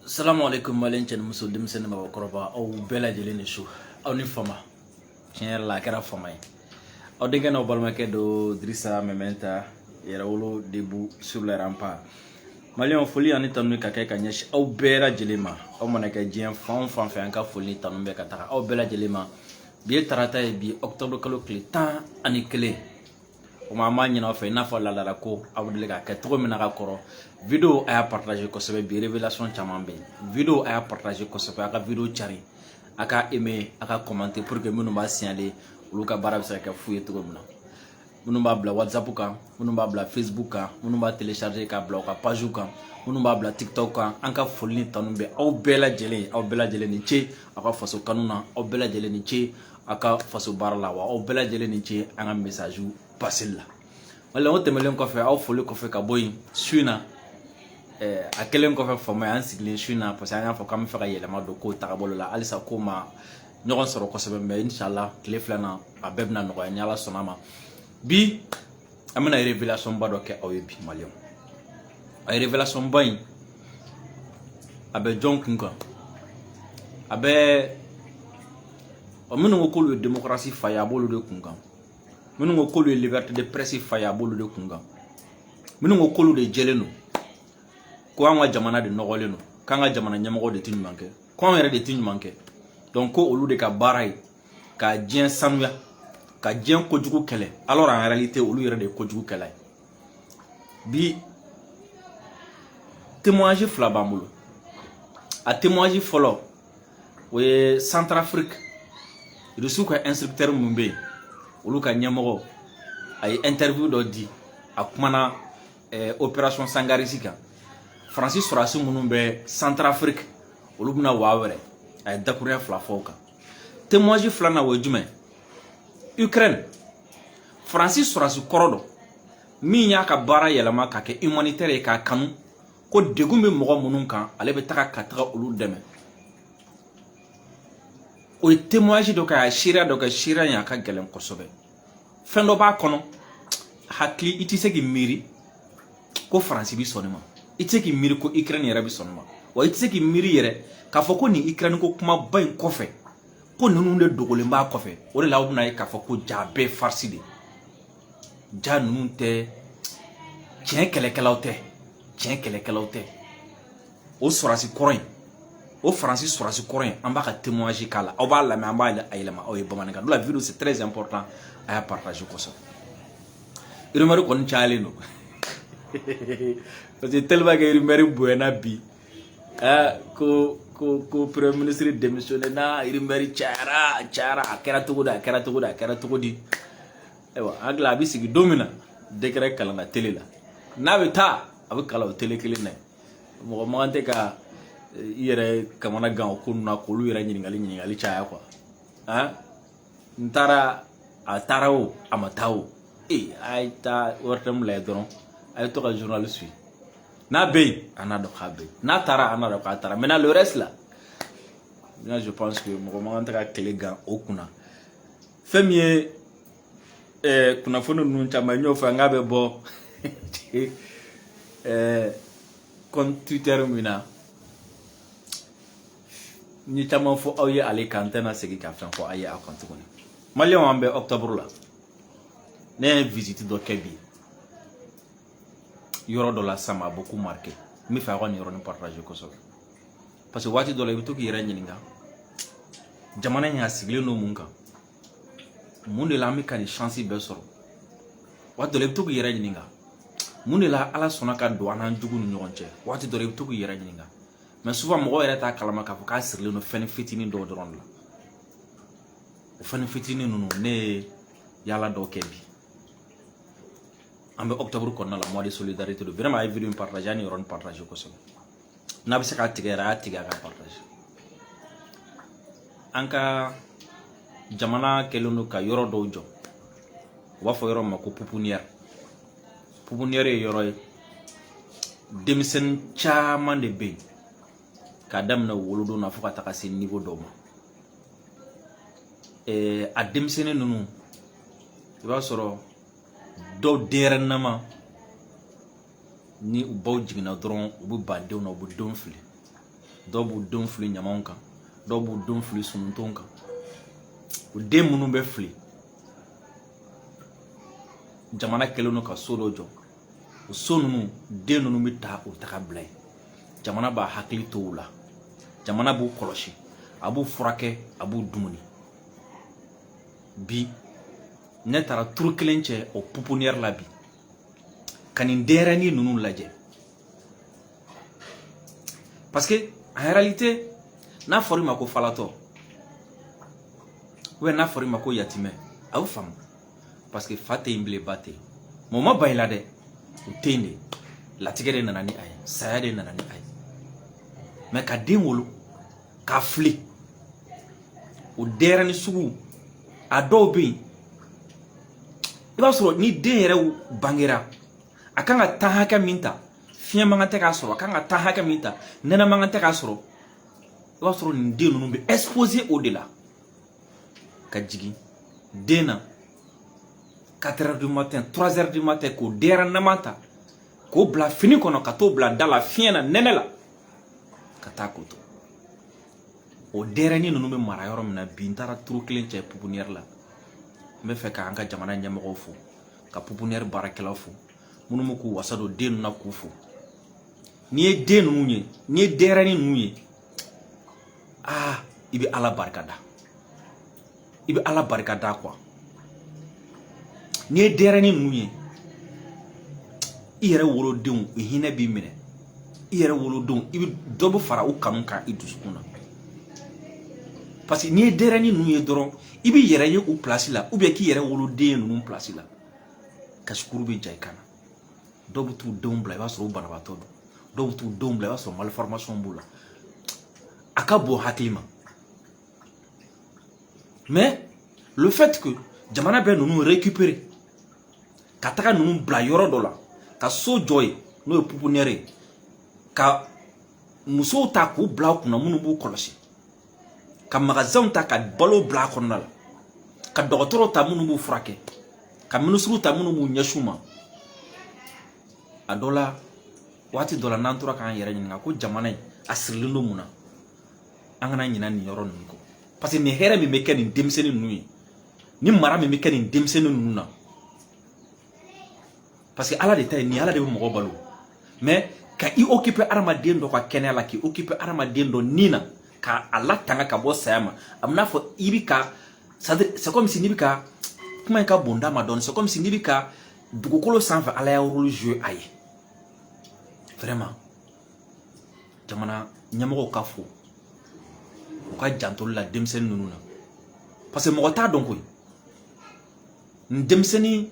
Salamu alaikum, malien cɛ ni muso, denmisɛnnin, mabɔkɔrɔba, aw bɛɛ lajɛlen ni su, aw ni fama. Tiɲɛ yɛrɛ la, a kɛra fama ye. Aw denkɛ n'aw balimakɛ do, Dirisa Mɛmɛnta, Yɛrɛwolo debout sur les remparts. Maliyɛnw, foli ani tanu ka kɛ ka ɲɛsin aw bɛɛ lajɛlen ma. Aw mana kɛ diɲɛ fan o fan fɛ, an ka foli ni tanu bɛ ka taga aw bɛɛ lajɛlen ma. Bi ye tarata ye, bi octobre kalo tile 11. O ma, an b'a ɲini aw fɛ, i n'a fɔ ladala ko aw bɛ deli k'a kɛ cogo min na ka kɔrɔ, vidéo a y'a partager kosɛbɛ. Bi révélation caman bɛ yen. Vidéo a y'a partager kosɛbɛ, a ka vidéo cari, a ka aimer, a ka commenter, pour que minnu b'a signaler, olu ka baara bɛ se ka kɛ fu ye cogo min na. Minnu b'a bila WhatsApp kan, minnu b'a bila Facebook kan, minnu b'a télécharger k'a bila u ka page kan, minnu b'a bila TikTok kan, an ka foli ni tanu bɛ aw bɛɛ lajɛlen. Aw bɛɛ lajɛlen ni ce aw ka faso kanu na, aw bɛɛ lajɛlen ni ce aw ka faso baara la, wa aw bɛɛ lajɛlen ni ce an ka message paseli la. Wala o tɛmɛnen kɔfɛ, aw foli kɔfɛ ka bɔ yen, su in na, a kɛlen kɔfɛ fama ye, an sigilen su in na, parce que an y'a fɔ k'an bɛ fɛ ka yɛlɛma don kow tagabolo la. Halisa ko ma ɲɔgɔn sɔrɔ kosɛbɛ, mais inshallah tile 2 na, a bɛɛ bɛna nɔgɔya ni Ala sɔnna ma. Bi an bɛna révélation ba dɔ kɛ aw ye bi, maliyɛnw. A révélation ba in, a bɛ jɔn kun kan? A bɛ ɔ minnu ko k'olu ye démocratie fa ye, a b'olu de kun kan. Minnu ko k'olu ye liberté de presse fa ye, a b'olu de kun kan. Minnu ko k'olu de jɛlen don, ko an ka jamana de nɔgɔlen don, k'an ka jamana ɲɛmɔgɔ de tɛ ɲuman kɛ, ko anw yɛrɛ de tɛ ɲuman kɛ, donc ko olu de ka baara ye ka diɲɛ sanuya, ka diɲɛ kojugu kɛlɛ, alors en réalité olu yɛrɛ de ye kojugu kɛlɛ ye. Bi témoignage fila b'an bolo. A témoignage fɔlɔ, o ye Centrafrique, Rusiw ka instructeur mun bɛ yen, olu ka ɲɛmɔgɔ, a ye interview dɔ di. A kumana opération Sangaris kan. Faransi sɔrɔdasi minnu bɛ Centrafrique, olu bɛna waa wɛrɛ. A ye dakurunya 2 fɔ o kan. Témoignage filanan, o ye jumɛn? Ukraine, Faransi sɔrɔdasi kɔrɔ dɔ min y'a ka baara yɛlɛma ka kɛ humanitaire ye, k'a kanu ko degun bɛ mɔgɔ minnu kan, ale bɛ taga ka taga olu dɛmɛ, o ye témoignage dɔ kɛ. A ye seereya dɔ kɛ. Seereya in, a ka gɛlɛn kosɛbɛ. Fɛn dɔ b'a kɔnɔ, hakili i tɛ se k'i miiri ko Faransi bi sɔn nin ma, i tɛ se k'i miiri ko Ukraine yɛrɛ bɛ sɔn nin ma, wa i tɛ se k'i miiri yɛrɛ k'a fɔ ko nin Ukraine ko kumaba in kɔfɛ, ko ninnu de dogolen b'a kɔfɛ. O de la, aw bɛna ye k'a fɔ ko ja bɛɛ farisi de, ja ninnu tɛ tiɲɛ kɛlɛkɛlaw tɛ, tiɲɛ kɛlɛkɛlaw tɛ. O sɔrɔdasi kɔrɔ in, o Faransi sɔrɔdasi kɔrɔ in, an b'a ka témoignage k'a la. Aw b'a lamɛn, an b'a yɛlɛma aw ye bamanankan la. Vidéo, c'est très important, a y'a partager kosɛbɛ. Rumeur kɔni cayalen don, parce que tellement que rumeur bonyana bi, ko premier ministre démissionné na, rumeur cayara, a cayara, a kɛra cogo di, a kɛra cogo di, a kɛra cogo di? Ayiwa, an hakili a bɛ sigi don min na, décret kalanna télé la, n'a bɛ taa, a bɛ kalan o télé kelen na. Mɔgɔ man kan tɛ ka i yɛrɛ kamana gan o ko ninnu na, k'olu yɛrɛ ɲininkali caya quoi. Han, n taara, a taara o, a ma taa o, ee, a ye taa ORTM lajɛ dɔrɔn, a ye to ka journal suit. N'a bɛ yen, an n'a dɔn k'a bɛ yen. N'a taara, an n'a dɔn k'a taara. Maintenant, le reste là, moi je pense que mɔgɔ man kan tɛ ka tile gan o kunna. Fɛn min ye kunnafoni ninnu caman, n y'o fɔ n k'a bɛ bɔ compte Twitter min na, n ye caman fɔ aw ye ale kan, n tɛna segin ka fɛn fɔ a ye a kan tuguni. Maliyɛnw, an bɛ octobre la. Ne ye visite dɔ kɛ bi yɔrɔ dɔ la, ça m'a beaucoup marqué. N bɛ fɛ aw ka nin yɔrɔnin partager kosɛbɛ, parce que waati dɔ la, i bɛ to k'i yɛrɛ ɲininka, jamana in a sigilen don mun kan? Mun de la an bɛ ka nin chance bɛɛ sɔrɔ? Waati dɔ la, i bɛ to k'i yɛrɛ ɲininka, mun de la Ala sɔnna ka don an n'an jugu ni ɲɔgɔn cɛ? Waati dɔ la, i bɛ to k'i yɛrɛ ɲininka. Mais souvent, mɔgɔw yɛrɛ t'a kalama k'a fɔ k'a sirilen don fɛn fitinin dɔw dɔrɔn de la. O fɛn fitinin ninnu, ne ye yaala dɔw kɛ bi. An bɛ octobre kɔnɔna la, mois de solidarité don. Vraiment, a ye vidéo in partager, a ye nin yɔrɔnin partager kosɛbɛ. N'a bɛ se k'a tigɛ yɛrɛ, a y'a tigɛ, a ka partager. An ka jamana kɛlen don ka yɔrɔ dɔw jɔ, u b'a fɔ yɔrɔ min ma ko pouponnière. Pouponnière ye yɔrɔ ye, denmisɛnnin caman de bɛ yen, k'a daminɛ wolodon na fo ka taga se niveau dɔw ma. A denmisɛnnin ninnu, i b'a sɔrɔ dɔw denyɛrɛninama, ni u baw jiginna dɔrɔn, u bɛ ban denw na, u bɛ denw fili. Dɔw b'u denw fili ɲamanw kan, dɔw b'u denw fili sununtonw kan. O den minnu bɛ fili, jamana kɛlen don ka so dɔ jɔ. O so ninnu, den ninnu bɛ ta, u bɛ taga bila yen. Jamana b'a hakili to u la, jamana b'u kɔlɔsi, a b'u furakɛ, a b'u dumuni. Bi ne taara turu kelen cɛ o pouponnière la bi ka nin denyɛrɛnin ninnu lajɛ, parce que en réalité, n'a fɔra i ma ko falatɔ ou bien n'a fɔra i ma ko yatimɛ, a y'o faamu, parce que fa tɛ yen bilen, ba tɛ yen. Mais o ma ban i la dɛ, o tɛ yen de. Latigɛ de nana ni a ye, saya de nana ni a ye. Mais ka den wolo k'a fili o denyɛrɛnin sugu, a dɔw bɛ yen, i b'a sɔrɔ ni den yɛrɛ bangera, a kan ka tan hakɛ min ta, fiɲɛ man kan tɛ k'a sɔrɔ, a kan ka tan hakɛ min ta, nɛnɛ man kan tɛ k'a sɔrɔ. I b'a sɔrɔ nin den ninnu bɛ exposé o de la ka jigin den na 4 heures du matin, 3 heures du matin, k'o denyɛrɛnama ta k'o bila fini kɔnɔ, ka t'o bila da la, fiɲɛ na, nɛnɛ la, ka taa k'o to. O denyɛrɛnin ninnu bɛ mara yɔrɔ min na bi, n taara turu kelen cɛ pouponnière la. N bɛ fɛ k'an ka jamana ɲɛmɔgɔw fo, ka pouponnière baarakɛlaw fo, minnu bɛ k'u wasa don den ninnu na, k'u fo. N'i ye den ninnu ye, n'i ye denyɛrɛnin ninnu ye, aa, i bɛ Ala barika da, i bɛ Ala barika da quoi. N'i ye denyɛrɛnin ninnu ye, i yɛrɛ wolodenw, u hinɛ b'i minɛ. I yɛrɛ wolodenw, i bɛ dɔ bɛ fara u kanu kan i dusukun na, parce que n'i ye denyɛrɛnin ninnu ye dɔrɔn, i b'i yɛrɛ ye u place la, ou bien k'i yɛrɛ woloden ye ninnu place la, kasikuru bɛ ja i kan na. Dɔw bɛ t'u denw bila, i b'a sɔrɔ u banabaatɔ don. Dɔw bɛ t'u denw bila, i b'a sɔrɔ malformation b'u la. A ka bon hakili ma. Mais le fait que jamana bɛ ninnu récupérer ka taga ninnu bila yɔrɔ dɔ la, ka so jɔ yen, n'o ye pouponnière ye, ka musow ta k'u bila u kunna minnu b'u kɔlɔsi, ka magasinw ta ka balo bila a kɔnɔna la, ka dɔgɔtɔrɔw ta minnu b'u furakɛ, ka minisiriw ta minnu b'u ɲɛsin u ma. A dɔ la, waati dɔ la, n'an tora k'an yɛrɛ ɲininka ko jamana in a sirilen don mun na, an kana ɲinɛ nin yɔrɔ ninnu kɔ, parce que nin hɛrɛ min bɛ kɛ nin denmisɛnnin ninnu ye, ni mara min bɛ kɛ nin denmisɛnnin ninnu na, parce que Ala de ta ye nin, Ala de bɛ mɔgɔ balo. Mais ka i occuper hadamaden dɔ ka kɛnɛya la, k'i occuper hadamaden dɔ nin na, ka a latanga ka bɔ saya ma, a bɛ n'a fɔ i bɛ ka, c'est comme si n'i bɛ ka, kuma in ka bon d'a ma dɔɔni, c'est comme si n'i bɛ ka dugukolo sanfɛ Ala ya rôle jouer a ye. Vraiment, jamana ɲɛmɔgɔw ka fo u ka jantoli la denmisɛnnin ninnu na, parce que mɔgɔ t'a dɔn koyi, nin denmisɛnnin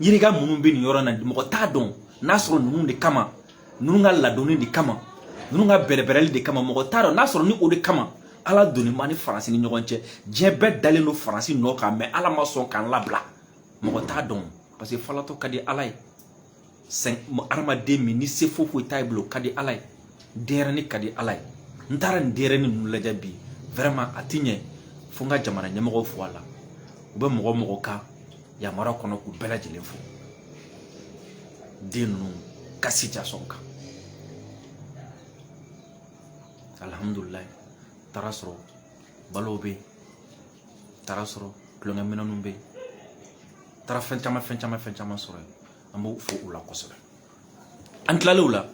yirika minnu bɛ nin yɔrɔ in na, mɔgɔ t'a dɔn n'a sɔrɔ ninnu de kama, ninnu ka ladonni de kama, ninnu ka bɛrɛbɛrɛli de kama. Mɔgɔ t'a dɔn n'a sɔrɔ ni o de kama Ala donni ma ni Faransi ni ɲɔgɔn cɛ. Diɲɛ bɛɛ dalen don Faransi nɔ kan, mais Ala ma sɔn k'an labila. Mɔgɔ t'a dɔn, parce que falatɔ ka di Ala ye. Hadamaden min ni se foyi foyi t'a bolo, o ka di Ala ye. Denyɛrɛnin ka di Ala ye. N taara nin denyɛrɛnin ninnu lajɛ bi, vraiment, a ti ɲɛ fo n ka jamana ɲɛmɔgɔw fo a la. U bɛ mɔgɔ mɔgɔ ka yamaruya kɔnɔ, k'u bɛɛ lajɛlen fo. Den ninnu ka situation kan, alhamdulilayi, taara sɔrɔ balow bɛ yen, taara sɔrɔ tulonkɛminɛnw bɛ yen, taara fɛn caman, fɛn caman, fɛn caman sɔrɔ yen. An b'o fo u la kosɛbɛ. An tilalen o la,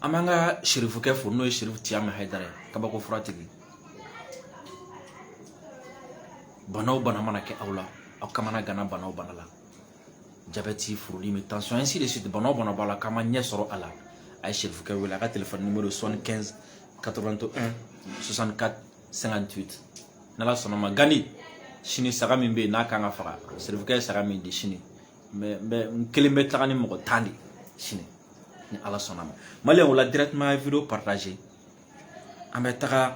an b'an ka serifukɛ fo, n'o ye Serifu Tiyami Hayidara ye, kabako furatigi. Bana o bana mana kɛ aw la, aw kamana gana bana o bana la, jabɛti, furudimi, tension, ainsi de suite, bana o bana b'a la k'an ma ɲɛ sɔrɔ a la, a ye serifukɛ wele. A ka téléphone numéro 75 81 64 58. N'Ala sɔnna ma, gani sini saga min bɛ yen n'a kan ka faga, serifukɛ ye saga min di sini, n bɛ n kelen bɛ taga ni mɔgɔ 10 de sini, ni Ala sɔnna ma. Maliyɛn, o la directement ye vidéo partager. An bɛ taga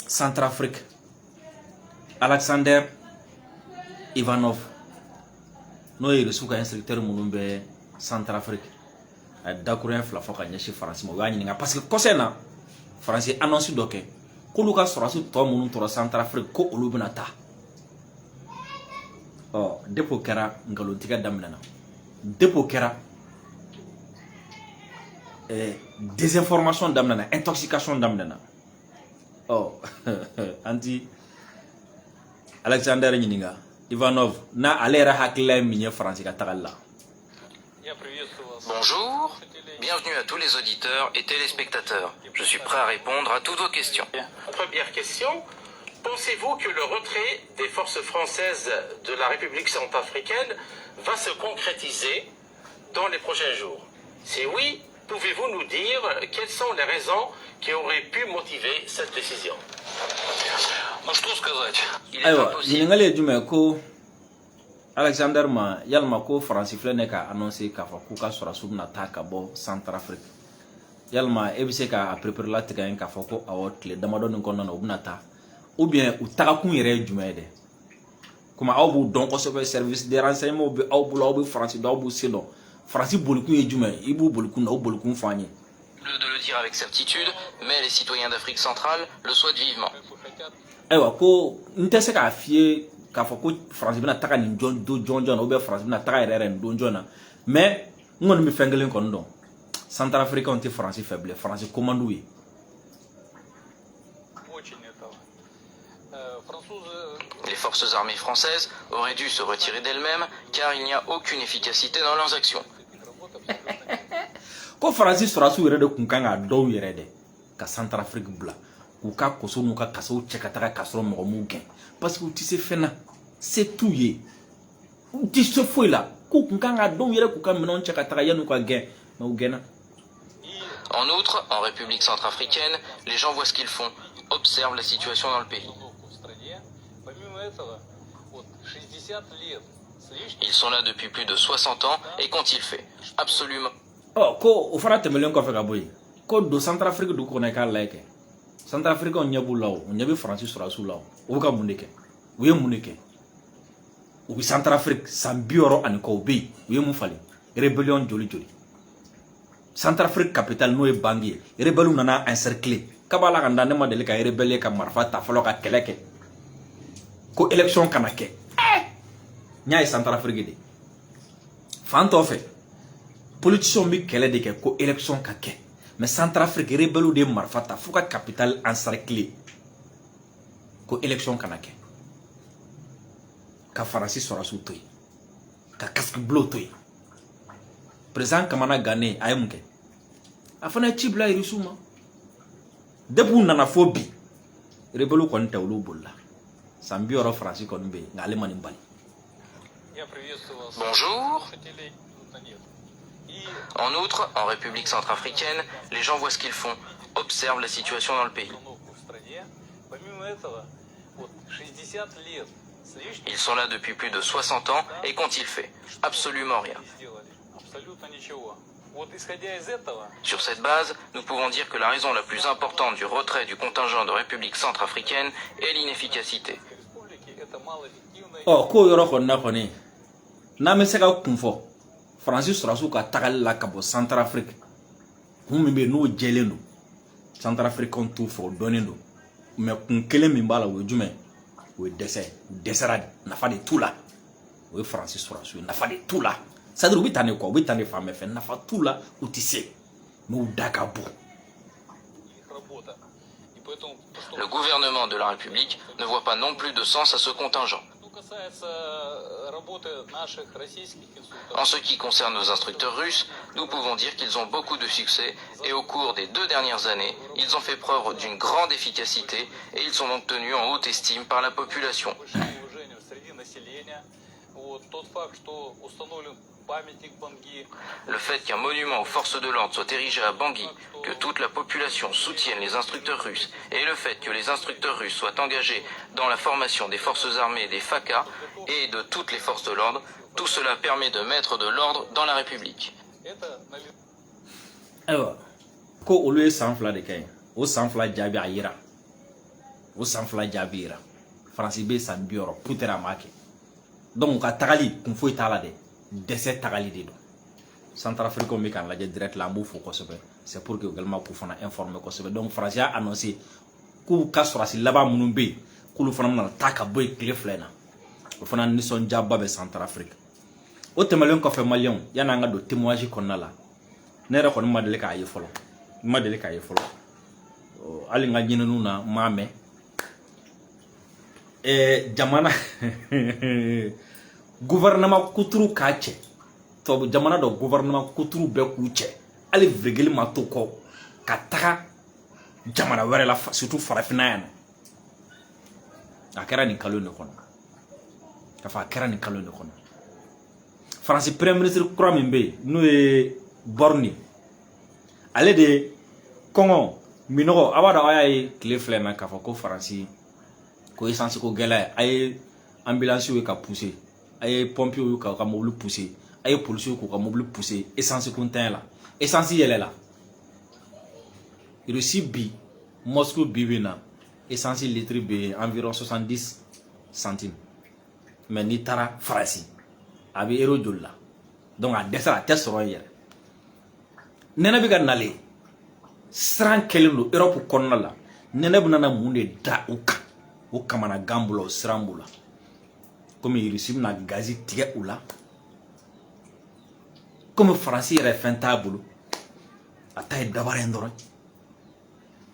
Centrafrique. Alexander Ivanov, n'o ye Rusiw ka instructeur minnu bɛ Centrafrique, a ye dakuruɲɛ 2 fɔ ka ɲɛsin Faransi ma. U y'a ɲininka, parce que kɔsɛ in na, Faransi ye annonce dɔ kɛ k'olu ka sɔrɔdasi tɔ minnu tora Centrafrique, ko olu bɛna taa. Ɔ, depuis o kɛra, nkalontigɛ daminɛna. Depuis o kɛra, Désinformation daminɛna, intoxication daminɛna. Ɔ, an ti Alexander ɲininka, Ivanov, n'a ale yɛrɛ hakilila ye min ye Faransi ka tagali la. Bonjour, bienvenue à tous les auditeurs et téléspectateurs. Je suis prêt à répondre à toutes vos questions. Première question, pensez-vous que le retrait des forces françaises de la République centrafricaine va se concrétiser dans les prochains jours? Si oui, pouvez-vous nous dire quelles sont les raisons qui auraient pu motiver cette décision? Ну что сказать? Il est Ayiwa, impossible. Ɲininkali ye jumɛn ye? Ko Alexander ma, yalima ko Faransi filɛ ne ka annoncer k'a fɔ k'u ka sɔrɔsiw bɛna taa ka bɔ Centrafrique, yalima e bɛ se k'a perepere latigɛ an ye k'a fɔ ko awɔ, tile damadɔ nin kɔnɔna na u bɛna taa, ou bien u tagakun yɛrɛ ye jumɛn ye dɛ? Komi aw b'u dɔn kosɛbɛ, service de renseignement bɛ aw bolo, aw bɛ Faransi dɔn, aw b'u se dɔn, Faransi bolikun ye jumɛn ye? I b'u bolikun na, u bolikun fɔ an ye. De le dire avec certitude, mais les citoyens d'Afrique centrale le souhaitent vivement. Ayiwa, ko n tɛ se k'a f'i ye k'a fɔ ko Faransi bɛna taga nin jɔn don jɔn jɔn na, ou bien Faransi bɛna taga yɛrɛ yɛrɛ nin don jɔn na, mais n kɔni bɛ fɛn kelen kɔni dɔn: Centrafricains tɛ Faransi fɛ bilen, Faransi commande ye. Очень этого. Французы Les forces armées françaises auraient dû se retirer d'elles-mêmes car il n'y a aucune efficacité dans leurs actions. Их работа абсолютно Ko Faransi sɔrɔsiw yɛrɛ de kun kan ka dɔw yɛrɛ dɛ ka Centrafrique bila, k'u ka koso n'u ka kasow cɛ ka taga k'a sɔrɔ mɔgɔ m'u gɛn, parce que u tɛ se fɛn na, se t'u ye, u tɛ se foyi la. K'u kun kan ka dɔw yɛrɛ k'u ka minɛnw cɛ ka taga yan'u ka gɛn, mais u gɛnna. En outre, en République centrafricaine, les gens voient ce qu'ils font, observent la situation dans le pays. Обстановку в стране. Помимо этого, вот 60 лет с лишним Ils sont là depuis plus de 60 ans et qu'ont-ils fait? Absolument Ɔ, ko o fana tɛmɛlen kɔfɛ ka bɔ yen, ko don Centrafrique dugu kɔnɔ, i k'a lajɛ kɛ, Centrafricains ɲɛ b'u la, o u ɲɛ bɛ Faransi sɔrɔsiw la, o u bɛ ka mun de kɛ? U ye mun de kɛ? U bɛ Centrafrique san 60 ani kɔ, u bɛ yen, u ye mun falen? Rébellion joli joli? Centrafrique capitale, n'o ye Bangui ye, rebelle nana encercler. Kaba la ka da, ne ma deli ka rebelle ka marifa ta fɔlɔ ka kɛlɛ kɛ ko élection kana kɛ. N y'a ye Centrafrique de fan tɔ fɛ, politiciens bɛ kɛlɛ de kɛ ko élection ka kɛ, mais Centrafrique, rebelle de ye marifa ta fo ka capitale encercler ko élection kana kɛ, ka Faransi sɔrɔsiw to yen, ka casque bleu to yen. Président kamana gannen, a ye mun kɛ? A fana ye ci bila Irisiw ma. Depuis u nana fo bi, rebelle kɔni tɛ, olu bolila. San 60 Faransi kɔni bɛ yen, nka ale ma nin bali. Я приветствую вас. Bonjour. Слушателей. Нет. И En outre, en République centrafricaine, les gens voient ce qu'ils font, observent la situation dans le pays. Обстановку в стране. Помимо этого, вот 60 лет с лишним Ils sont là depuis plus de 60 ans et qu'ont-ils fait? Absolument rien. Не сделали. Абсолютно ничего. Вот исходя из этого, Sur cette base, nous pouvons dire que la raison la plus importante du retrait du contingent de République centrafricaine est l'inefficacité. Республики это малоэффективная Ɔ, k'o yɔrɔ kɔni na kɔni, n'an bɛ se ka kun fɔ Faransi sɔrɔsiw ka tagali la ka bɔ Centrafrique, kun min bɛ yen n'o jɛlen don, Centrafricains t'u fɛ, o dɔnnen don, mais kun kelen min b'a la, o ye jumɛn? O ye dɛsɛ ye. U dɛsɛra de, nafa de t'u la. O ye Faransi sɔrɔsiw ye, nafa de t'u la. C'est à dire u bɛ tan de quoi, u bɛ tan de fan bɛɛ fɛ, nafa t'u la, u tɛ se, mais u da ka bon. Их работа. И поэтому, то, что Le gouvernement de la République ne voit pas non plus de sens à ce contingent. Что касается работы наших российских инструкторов, En ce qui concerne nos instructeurs russes, nous pouvons dire qu'ils ont beaucoup de succès et au cours des 2 dernières années, ils ont fait preuve d'une grande efficacité et ils sont donc tenus en haute estime par la population. Большое уважение среди населения. Вот, тот факт, что установлен памятник Бангui, Le fait qu'un monument aux forces de l'ordre soit érigé à Bangui, que toute la population soutienne les instructeurs russes et le fait que les instructeurs russes soient engagés dans la formation des forces armées des FACA et de toutes les forces de l'ordre, tout cela permet de mettre de l'ordre dans la République. Это на Ayiwa, ko olu ye san 2 de kɛ yen, o san 2 jaabi a yira, o san 2 jaabi yira. Faransi bɛ san 60 peut-être a m'a kɛ. Donc u ka tagali kun foyi t'a la dɛ, dɛsɛ tagali de don. Centrafricains bɛ k'an lajɛ direct la, an b'u fo kosɛbɛ. C'est pour que également k'u fana informer kosɛbɛ. Donc Faransi y'a annoncé k'u ka sɔrɔsi laban minnu bɛ yen, k'olu fana bɛna taa ka bɔ yen tile 2 in na. O fana nisɔndiyaba bɛ Centrafrique. O tɛmɛnen kɔfɛ, maliyɛnw, yan'an ka don témoignage kɔnɔna la. Ne yɛrɛ kɔni ma deli k'a ye fɔlɔ, n ma deli k'a ye fɔlɔ. Hali n ka ɲininiw na, n m'a mɛn. Jamana gouvernement kuturu k'a cɛ, tubabu jamana dɔ gouvernement kuturu bɛɛ k'u cɛ, hali virgule ma to kɔ ka taga jamana wɛrɛ la, surtout farafinna yan nɔ. A kɛra nin kalo in de kɔnɔ, k'a fɔ a kɛra nin kalo in de kɔnɔ. Faransi premier ministre kura min bɛ yen, n'o ye Borne, ale de kɔngɔ minɔgɔ. A b'a dɔn, aw y'a ye tile 2 in na k'a fɔ ko Faransi ko essence ko gɛlɛya. A ye ambulance ye ka pousser, a ye pompiers ye k'u ka mobili pousser, a ye policiers k'u ka mobili pousser essence kuntanya la. Essence yɛlɛla Russie bi, Moscou bi bi na, essence litre bɛ yen environ 70 centimes. Mais n'i taara Faransi, a bɛ euro joli la? Donc a dɛsɛra, a tɛ sɔrɔ yen yɛrɛ. Nɛnɛ bɛ ka nalen, siran kɛlen don Europe kɔnɔna la. Nɛnɛ bɛ nana mun de da u kan? O kamanagan b'u la, o siran b'u la, komi Russie bɛna gazi tigɛ u la, komi Faransi yɛrɛ fɛn t'a bolo, a ta ye dabara in dɔrɔn.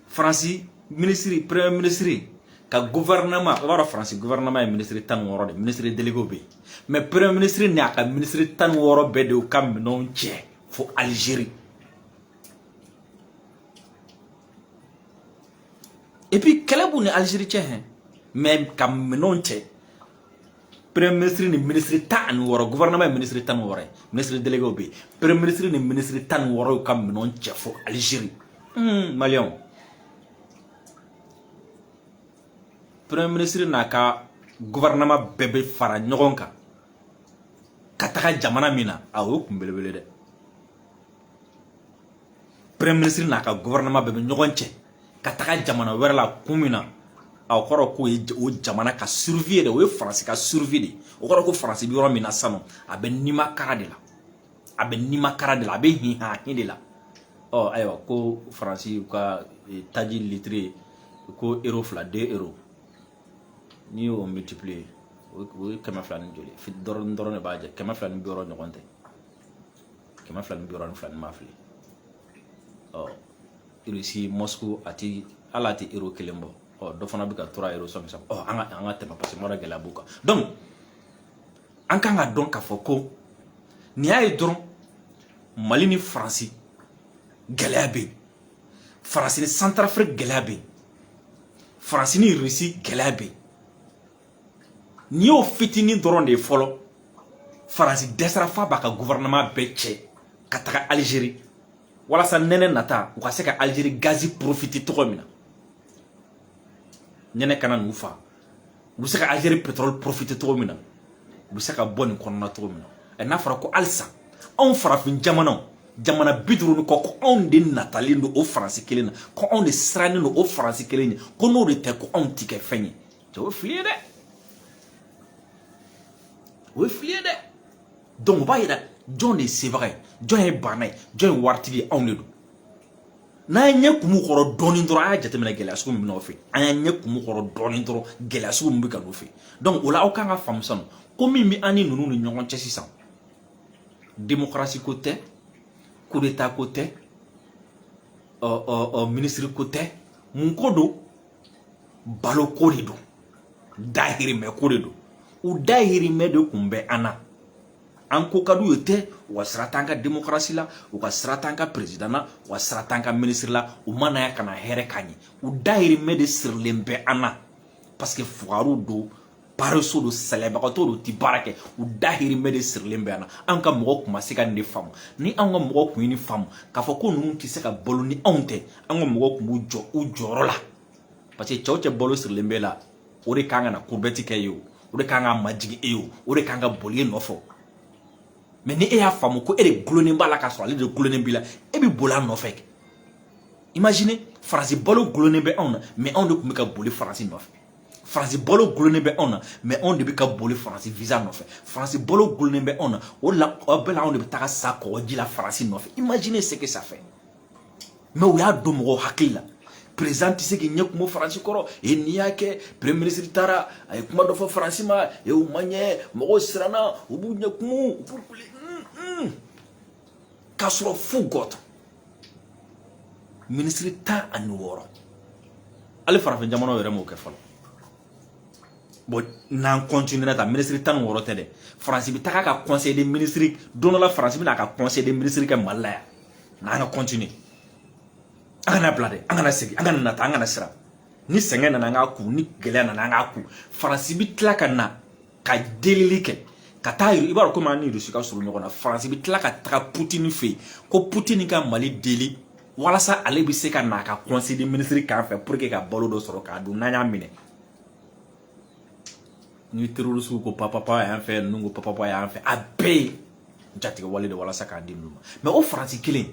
Faransi ministre, premier ministre ka gouvernement, i b'a dɔn Faransi gouvernement ye ministre 16 de, ministre délégué bɛ yen, mais premier ministre ni a ka ministre 16 bɛɛ de y'u ka minɛnw cɛ fo Algérie. Et puis kɛlɛ b'u ni Algérie cɛ hɛn, mais ka minɛnw cɛ, premier ministre ni ministre 16, gouvernement ye ministre 16 ye, ministre délégué bɛ yen, premier ministre ni ministre 16 y'u ka minɛnw cɛ fo Algérie. Maliyɛnw, premier ministre n'a ka gouvernement bɛɛ bɛ fara ɲɔgɔn kan ka taga jamana min na, a o ye kun belebele dɛ. Premier ministre n'a ka gouvernement bɛɛ bɛ ɲɔgɔn cɛ ka taga jamana wɛrɛ la kun min na, a kɔrɔ k'o ye o jamana ka survie ye dɛ, o ye Faransi ka survie de. O kɔrɔ ko Faransi bɛ yɔrɔ min na sisan nɔ, a bɛ nimakara de la, a bɛ nimakara de la, a bɛ hinhahin de la. Ɔ ayiwa, ko Faransi ka taji litre ko euro 2, 2 euro, n'i y'o multiplier, o ye 200 ni joli dɔrɔn dɔrɔn de b'a jɛ, 260 ɲɔgɔn tɛ, 262 ni ma fili. Ɔ Russie, Moscou, a ti hali a ti euro 1 bɔ. Ɔ dɔ fana bɛ ka 3 euro sɔmi sɔmi. Ɔ an ka tɛmɛ, parce que mɔdɔ gɛlɛya b'u kan. Donc an kan ka dɔn k'a fɔ ko nin y'a ye dɔrɔn, Mali ni Faransi gɛlɛya bɛ yen, Faransi ni Centrafrique gɛlɛya bɛ yen, Faransi ni Russie gɛlɛya bɛ yen. N'i y'o fitinin dɔrɔn de ye fɔlɔ, Faransi dɛsɛra f'a b'a ka gouvernement bɛɛ cɛ ka taga Algérie walasa nɛnɛ nata u ka se ka Algérie gazi profiter cogo min na, nɛnɛ kana n'u fa, u bɛ se ka Algérie pétrole profiter cogo min na, u bɛ se ka bɔ nin kɔnɔna cogo min na. Ɛ n'a fɔra ko halisa anw farafin jamanaw, jamana 50 ni kɔ, ko anw de natalen don o Faransi kelen na, ko anw de sirannen don o Faransi kelen ɲɛ, ko n'o de tɛ ko anw ti kɛ fɛn ye, cɛ o ye fili ye dɛ, o ye fili ye dɛ. Donc o b'a yira jɔn de ye sebaga ye, jɔn ye baana ye, jɔn ye waritigi ye, anw de don. N'an ye ɲɛ kumu kɔrɔ dɔɔnin dɔrɔn, an y'a jateminɛ gɛlɛya sugu min bɛ n'aw fɛ, an y'an ɲɛ kumu kɔrɔ dɔɔnin dɔrɔn, gɛlɛya sugu min bɛ ka n'u fɛ. Donc o la aw kan ka faamu sisan ko min bɛ an ni ninnu ni ɲɔgɔn cɛ sisan, démocratie ko tɛ, coup d'état ko tɛ, ministre ko tɛ, mun ko don? Balo ko de don, dahirimɛ ko de don. U dahirimɛ de kun bɛ an na, an ko ka d'u ye tɛ, u ka sira t'an ka démocratie la, u ka sira t'an ka président na, u ka sira t'an ka ministre la, u ma na yan ka na hɛrɛ k'an ye. U dahirimɛ de sirilen bɛ an na, parce que fugariw don, paresseux don, sɛlɛbagatɔ don, ti baara kɛ. U dahirimɛ de sirilen bɛ an na. An ka mɔgɔw kun ma se ka nin de faamu. Ni anw ka mɔgɔw kun ye nin faamu k'a fɔ ko ninnu tɛ se ka balo ni anw tɛ, an ka mɔgɔw kun b'u jɔ u jɔyɔrɔ la, parce que cɛw cɛ balo sirilen bɛ la, o de kan ka na courbette kɛ ye, o de kan ka majigin e ye, o de kan ka boli e nɔfɛ. Mais ni e y'a faamu ko e de gulonnen b'a la k'a sɔrɔ ale de gulonnen b'i la, e bɛ boli a nɔfɛ. Imagine, Faransi balo gulonnen bɛ anw na, mais anw de tun bɛ ka boli Faransi nɔfɛ. Faransi balo gulonnen bɛ anw na, mais anw de bɛ ka boli Faransi visa nɔfɛ. Faransi balo gulonnen bɛ anw na, o de la aw bɛɛ la anw de bɛ taga sa kɔgɔji la Faransi nɔfɛ. Imaginez ce que ça fait. Mais u y'a don mɔgɔw hakili la, président tɛ se k'i ɲɛ kumu Faransi kɔrɔ. E n'i y'a kɛ, premier ministre taara, a ye kuma dɔ fɔ Faransi ma, e o ma ɲɛ, mɔgɔw siranna, u b'u ɲɛ kumu, u b'u kule. K'a sɔrɔ fu gɔtɔ minisiri 16, hali farafin jamanaw yɛrɛ m'o kɛ fɔlɔ. Bon, n'an continuera ta, minisiri 16 tɛ dɛ, Faransi bɛ taga ka conseil des ministres. Don dɔ la, Faransi bɛna a ka conseil des ministres kɛ Mali la yan. N'an ka continuer, an kana bila dɛ, an kana segin, an kana nata, an kana siran. Ni sɛgɛn nana, an k'a ku. Ni gɛlɛya nana, an k'a ku. Faransi bɛ tila ka na ka delili kɛ ka taa. I b'a dɔn komi an ni Rusi ka surun ɲɔgɔn na, Faransi bɛ tila ka taga Putini fɛ yen ko Putini ka Mali deli walasa ale bɛ se ka na a ka conseil des ministres k'an fɛ pour que ka balo dɔ sɔrɔ k'a dun. N'an y'a minɛ ni terroriste ko papapa y'an fɛ, ninnu ko papapa y'an fɛ, a bɛɛ ye jatigɛ wale de walasa k'a di ninnu ma. Mais o Faransi kelen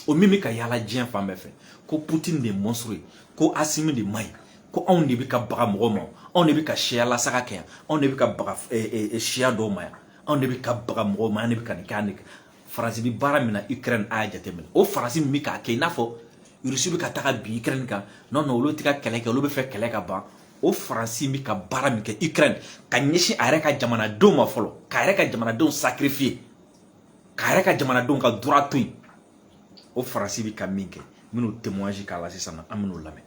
o min bɛ ka yaala diɲɛ fan bɛɛ fɛ ko Poutine de ye monstre ye, ko Assimi de man ɲi, ko anw de bɛ ka baga mɔgɔw ma, anw de bɛ ka siya lasaga kɛ yan, anw de bɛ ka baga siya dɔw ma yan, anw de bɛ ka baga mɔgɔw ma, an de bɛ ka nin kɛ, an de. Faransi bɛ baara min na Ukraine, a y'a jateminɛ, o Faransi min bɛ k'a kɛ i n'a fɔ Rusi bɛ ka taga bin Ukraine kan, non non, olu tɛ ka kɛlɛ kɛ, olu bɛ fɛ kɛlɛ ka ban. O Faransi bɛ ka baara min kɛ Ukraine, ka ɲɛsin a yɛrɛ ka jamanadenw ma fɔlɔ, k'a yɛrɛ ka jamanadenw sacrifier, k'a yɛrɛ ka jamanadenw ka droit to yen, o Faransi bɛ ka min kɛ, n bɛn'o témoignage k'a la sisan. An bɛn'o lamɛn.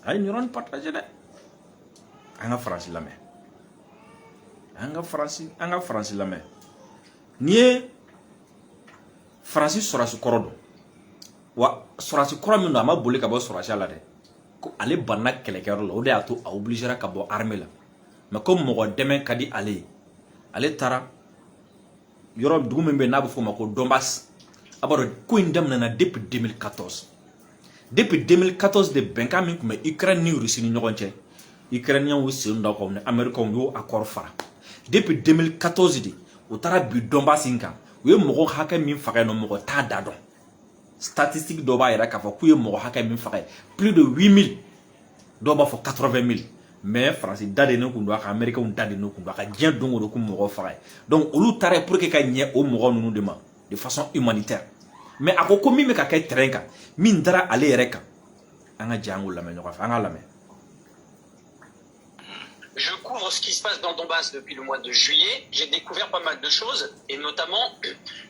A ye nin yɔrɔnin partager dɛ. An ka Faransi lamɛn, an ka Faransi lamɛn. Nin ye Faransi sɔrɔsi kɔrɔ don wa, sɔrɔsi kɔrɔ min don, a ma boli ka bɔ sɔrɔsiya la dɛ, ko ale banna kɛlɛkɛyɔrɔ la, o de y'a to a obligera ka bɔ armée la. Mais ko mɔgɔ dɛmɛ ka di ale ye, ale taara yɔrɔ dugu min bɛ yen n'a bɛ f'o ma ko Donbass. A b'a dɔn ko in daminɛna depuis 2014. Depuis 2014 de, bɛnkan min tun bɛ Ukraine ni Russie ni ɲɔgɔn cɛ, Ukrainiens y'u sen da kan ni Américains y'o accord fara. Depuis 2014 de, u taara bi Donbass in kan, u ye mɔgɔ hakɛ min faga yen nɔ, mɔgɔ t'a da dɔn. Statistique dɔ b'a yira k'a fɔ k'u ye mɔgɔ hakɛ min faga ye plus de 8000, dɔw b'a fɔ 80 000. Mais Faransi da de ne kun don a kan, Américains da de ne kun don a kan, diɲɛ don o don k'u mɔgɔw faga ye. Donc olu taara pour que ka ɲɛ o mɔgɔ ninnu de ma de façon humanitaire. Mais a ko ko min bɛ ka kɛ terrain kan, min dara ale yɛrɛ kan, an ka jɛ an k'o lamɛn ɲɔgɔn fɛ, an k'a lamɛn. Je couvre ce qui se passe dans le Donbass depuis le mois de juillet. J'ai découvert pas mal de choses, et notamment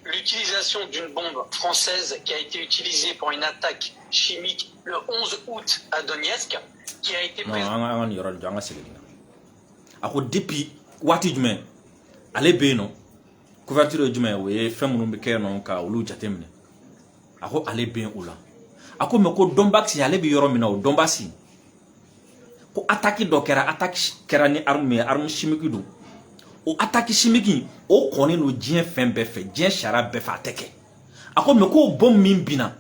l'utilisation d'une bombe française qui a été utilisée pour une attaque chimique le 11 août à Donetsk, qui a été Non, an ka nin yɔrɔ jɔ, an ka segin nin kan. A ko depuis waati jumɛn ale bɛ yen nɔ, couverture ye jumɛn ye, o ye fɛn minnu bɛ kɛ yen nɔ ka olu jateminɛ. A ko ale bɛ yen o la. A ko mais ko Donbass, ale bɛ yɔrɔ min na, o Donbass, ko attaque dɔ kɛra, attaque kɛra ni arme ye, arme chimique don. O attaque chimique, o kɔnnen don diɲɛ fɛn bɛɛ fɛ, diɲɛ sariya bɛɛ fɛ, a tɛ kɛ. A ko mais ko bombe min binna,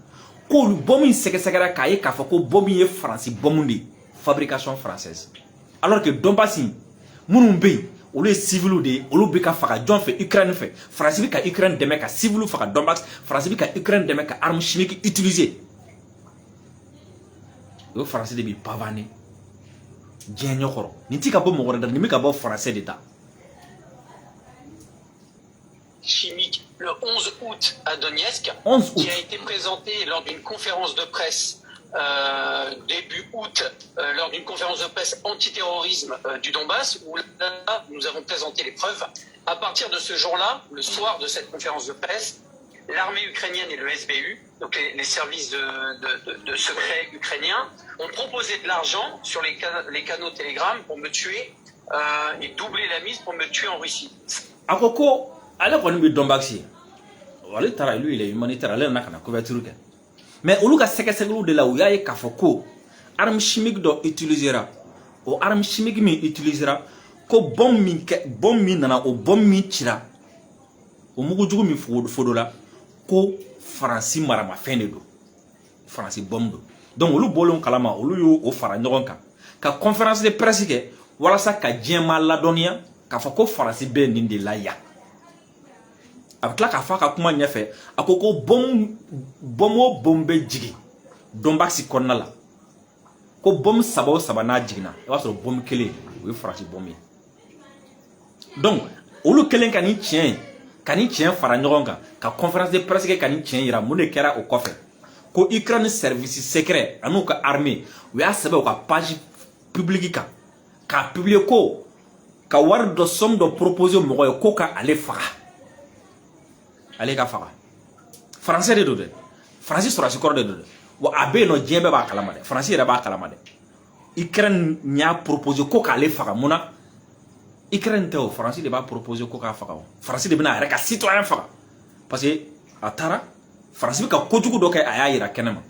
ko bombe in sɛgɛsɛgɛra k'a ye k'a fɔ ko bombe ye Faransi bombe de ye, fabrication française, alors que Donbass minnu bɛ yen, olu ye civils de ye, olu bɛ ka faga jɔn fɛ? Ukraine fɛ. Faransi bɛ ka Ukraine dɛmɛ ka civils faga Donbass, Faransi bɛ ka Ukraine dɛmɛ ka arme chimique utiliser. O ye Faransi de bɛ pavaner diɲɛ ɲɛkɔrɔ. Nin ti ka bɔ mɔgɔ wɛrɛ da, nin bɛ ka bɔ Français de da. Chimique le 11 août à Donetsk, 11 août. Qui a été présenté lors d'une conférence de presse début août, lors d'une conférence de presse antiterrorisme du Donbass, où là, nous avons présenté les preuves. À partir de ce jour-là, le soir de cette conférence de presse, l'armée ukrainienne et le SBU, donc les services de secret ukrainiens, ont proposé de l'argent sur les canaux Telegram pour me tuer et doubler la mise pour me tuer en Russie. A ko ko ale kɔni bɛ Donbass ye, ale taara, lui, il est humanitaire, ale nana ka na couverture kɛ. Mais olu ka sɛgɛsɛgɛliw de la, u y'a ye k'a fɔ ko arme chimique dɔ utilisera. O arme chimique min utilisera, ko bombe min kɛ, bombe min nana, o bombe min cira, o mugujugu min fodola, ko Faransi maramafɛn de don, Faransi bombe don. Donc olu bɔlen kalama, olu y'o o fara ɲɔgɔn kan ka conférence de presse kɛ walasa ka diɲɛ ladɔnniya k'a fɔ ko Faransi bɛ nin de la yan. A bɛ tila k'a fɔ a ka kuma ɲɛfɛ, a ko ko bombe o bombe bɛ jigin Donbass kɔnɔna la, ko bombe saba o saba n'a jiginna, i b'a sɔrɔ bombe kelen o ye Faransi bombe ye. Donc olu kɛlen ka nin tiɲɛ ye, ka nin tiɲɛ fara ɲɔgɔn kan, ka conférence de presse kɛ ka nin tiɲɛ yira, mun de kɛra o kɔfɛ? Ko Ukraine service secret an'u ka armée, u y'a sɛbɛn u ka page publique kan k'a publier ko ka wari dɔ, somme dɔ proposer mɔgɔ ye ko ka ale faga, ale ka faga. Français de don dɛ, Faransi sɔrɔdasi kɔrɔ de don dɛ. Wa a bɛ yen nɔ, diɲɛ bɛɛ b'a kalama dɛ, Faransi yɛrɛ b'a kalama dɛ. Ukraine y'a proposé ko k'ale faga. Mun na Ukraine tɛ o? Faransi de b'a proposé ko k'a faga. O Faransi de bɛna a yɛrɛ ka citoyen faga, parce que a taara Faransi bɛ ka kojugu dɔ kɛ, a y'a yira kɛnɛ ma.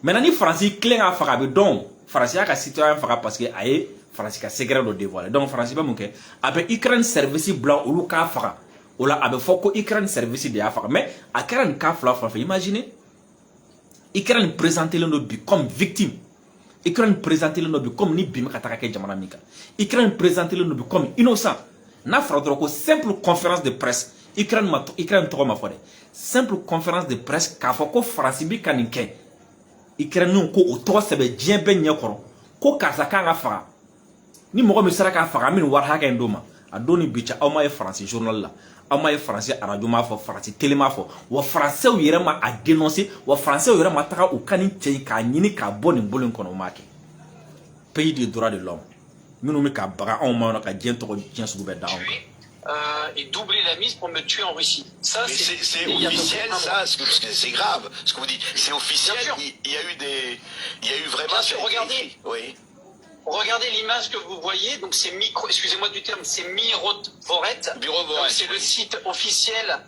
Maintenant, ni Faransi tilen k'a faga, a bɛ dɔn Faransi y'a ka citoyen faga, parce que a ye Faransi ka secret dɔ dévoiler. Donc Faransi bɛ mun kɛ? A bɛ Ukraine service bila olu k'a faga. O la, a bɛ fɔ ko Ukraine service de y'a faga. Mais a kɛra nin cas fila fila fɛ. Imaginez, Ukraine présenté len don bi comme victime. Ukraine présenté len don bi comme ni bin bɛ ka taga kɛ jamana min kan. Ukraine présenté len don bi comme innocent. N'a fɔra dɔrɔn ko simple conférence de presse, Ukraine ma, Ukraine tɔgɔ ma fɔ dɛ, simple conférence de presse k'a fɔ ko Faransi bi ka nin kɛ, Ukraine ko o tɔgɔ sɛbɛn diɲɛ bɛɛ ɲɛ kɔrɔ ko karisa kan ka faga, ni mɔgɔ min sera k'a faga, an bɛ nin wari hakɛ in d'o ma. A don ni bi cɛ, aw ma ye Faransi journal la, aw ma ye Faransi arajo m'a fɔ, Faransi télé m'a fɔ, wa Faransɛw yɛrɛ ma a dénoncer, wa Faransɛw yɛrɛ ma taga u ka nin cɛ in k'a ɲini k'a bɔ nin bolo in kɔnɔ. O m'a kɛ. Pays des droits de l'homme minnu bɛ ka baga anw ma ka diɲɛ tɔgɔ diɲɛ sugu bɛɛ da anw kan. Et doubler la mise pour me tuer en Russie. Ça, c'est officiel, ça, parce que c'est grave, ce que vous dites. C'est officiel, il y a eu des, il y a eu vraiment. Bien sûr, regardez. Oui. Regardez l'image que vous voyez, donc c'est micro, excusez-moi du terme, c'est Mirotvorets. C'est le site officiel.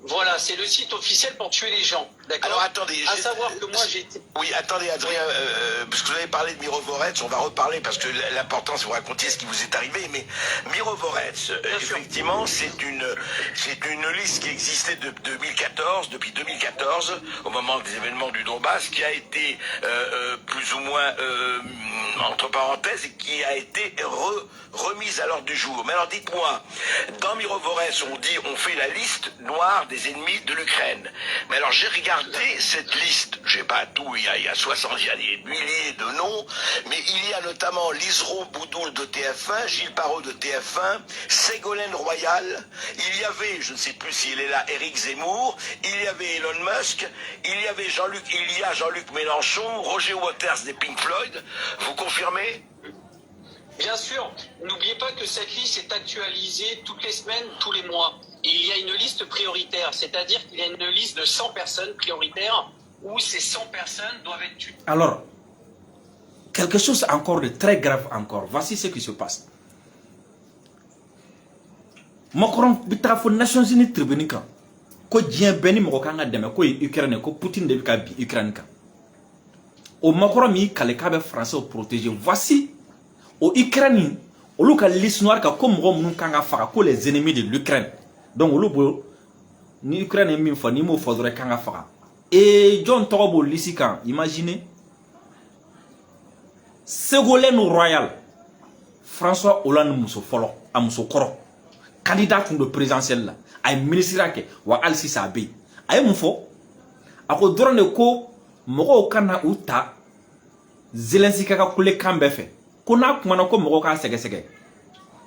Voilà, c'est le site officiel pour tuer les gens. D'accord. Alors attendez. À savoir que moi j'ai été. Oui, attendez Adrien, parce que vous avez parlé de Mirotvorets, on va reparler parce que l'important, c'est vous raconter ce qui vous est arrivé. Mais Mirotvorets, effectivement, c'est une liste qui existait de 2014, depuis 2014, au moment des événements du Donbass, qui a été plus ou moins entre parenthèses et qui a été remise à l'ordre du jour. Mais alors dites-moi, dans Mirotvorets, on dit on fait la liste noire des ennemis de l'Ukraine. Mais alors j'ai regardé cette liste, je sais pas tout, il y a 60, il y a des milliers de noms, mais il y a notamment Liseron Boudoul de TF1, Gilles Parot de TF1, Ségolène Royal, il y avait, je ne sais plus s'il est là, Éric Zemmour, il y avait Elon Musk, il y avait Jean-Luc, il y a Jean-Luc Mélenchon, Roger Waters des Pink Floyd. Vous confirmez? Bien sûr, n'oubliez pas que cette liste est actualisée toutes les semaines, tous les mois. Et il y a une liste prioritaire, c'est-à-dire qu'il y a une liste de 100 personnes prioritaires où ces 100 personnes doivent être tuées. Alors, quelque chose encore de très grave encore. Voici ce qui se passe. Macron bɛ taga fo Nations Unies tribune kan ko diɲɛ bɛɛ ni mɔgɔ kan ka dɛmɛ ko ye Ukraine, ko Poutine de bɛ ka bin Ukraine kan. O Macron min y'i kale k'a bɛ Français protéger, voici o Ukraine olu ka liste noire kan ko mɔgɔ minnu kan ka faga, ko les ennemis de l'Ukraine. Donc olu bolo, ni Ukraine ye min fɔ, n'i m'o fɔ dɔrɔn, i kan ka faga. Et jɔn tɔgɔ b'o liste kan? Imaginez, Ségolène Royal, François Hollande muso fɔlɔ, a muso kɔrɔ, candidat tun don présidentielle la, a ye ministre kɛ, wa hali sisan a bɛ yen. A ye mun fɔ? A ko dɔrɔn de ko mɔgɔw kana u ta Zelensky ka kulekan bɛɛ fɛ, ko n'a kumana ko mɔgɔw k'a sɛgɛsɛgɛ,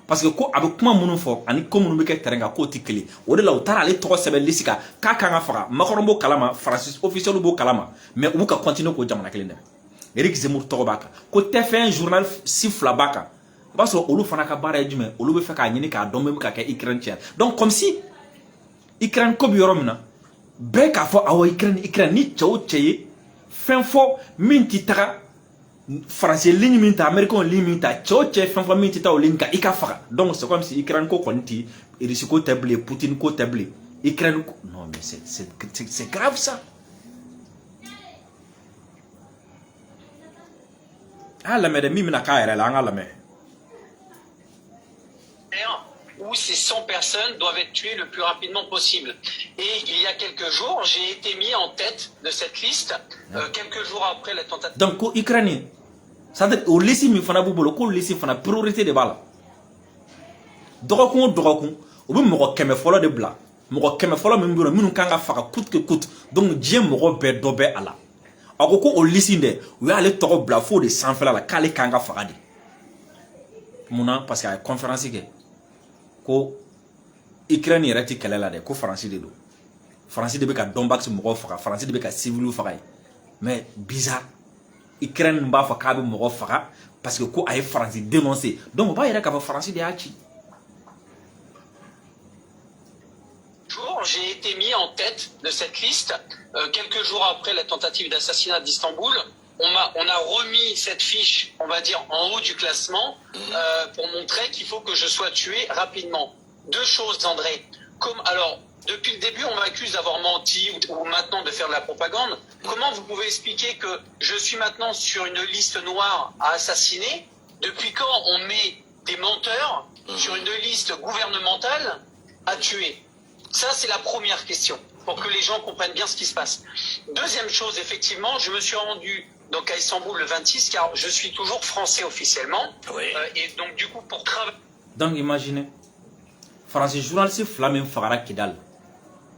parce que ko a bɛ kuma minnu fɔ ani ko minnu bɛ kɛ terrain kan, k'o tɛ kelen. O de la u taara ale tɔgɔ sɛbɛn liste kan k'a kan ka faga. Macron b'o kalama, Faransi officiel b'o kalama, mais u b'u ka continuer k'o jamana kelen dɛmɛ. Eric Zemmour tɔgɔ b'a kan, ko TF1 journal si fila b'a kan. I b'a sɔrɔ olu fana ka baara ye jumɛn? Olu bɛ fɛ k'a ɲini k'a dɔn min bɛ ka kɛ Ukraine tiɲɛ. Donc comme si Ukraine ko bɛ yɔrɔ min na, bɛɛ k'a fɔ awɔ, Ukraine, Ukraine. Ni cɛ o cɛ ye fɛn fɔ min ti taga Faransi ligne min ta, Américain ligne min ta, cɛ o cɛ ye fɛn fɔ min ti taa o ligne kan, i ka faga. Donc c'est comme si Ukraine ko kɔni ti Russie ko tɛ bilen, Poutine ko tɛ bilen, Ukraine ko. Non mais c'est grave, ça. A lamɛn dɛ, min bɛna k'a yɛrɛ la, an ka lamɛn. Où ces 100 personnes doivent être tuées le plus rapidement possible. Et il y a quelques jours, j'ai été mis en tête de cette liste, quelques jours après l'attentat. Donc ko Ukraine, c'est-à-dire o liste min fana b'u bolo, ko liste fana priorité de b'a la. Dɔgɔkun o dɔgɔkun, u bɛ mɔgɔ 100 fɔlɔ de bila, mɔgɔ 100 fɔlɔ min bɛ yen nɔ, minnu kan ka faga coûte que coûte. Donc diɲɛ mɔgɔ bɛɛ dɔ bɛ a la. A ko ko o liste in dɛ, u y'ale tɔgɔ bila fo de sanfɛla la k'ale kan ka faga de. Munna? Parce que a ye conférence kɛ ko Ukraine yɛrɛ ti kɛlɛ la dɛ, ko Faransi de don, Faransi de bɛ ka Donbass mɔgɔw faga, Faransi de bɛ ka civiliw faga yen. Mais bizarre, Ukraine b'a fɔ k'a bɛ mɔgɔ faga parce que ko a ye Faransi dénoncer. Donc o b'a yira k'a fɔ Faransi de y'a ci. Jour, j'ai été mis en tête de cette liste. Quelques jours après la tentative d'assassinat d'Istanbul, on a remis cette fiche, on va dire, en haut du classement pour montrer qu'il faut que je sois tué rapidement. Deux choses, André. Alors, depuis le début, on m'accuse d'avoir menti ou maintenant de faire de la propagande. Comment vous pouvez expliquer que je suis maintenant sur une liste noire à assassiner? Depuis quand on met des menteurs sur une liste gouvernementale à tuer? Ça, c'est la première question, pour que les gens comprennent bien ce qui se passe. Deuxième chose, effectivement, je me suis rendu donc à Istanbul le 26, car je suis toujours français officiellement. Oui. Et donc, du coup, pour travailler... Donc, imaginez, Français journaliste fila min fagara Kidal.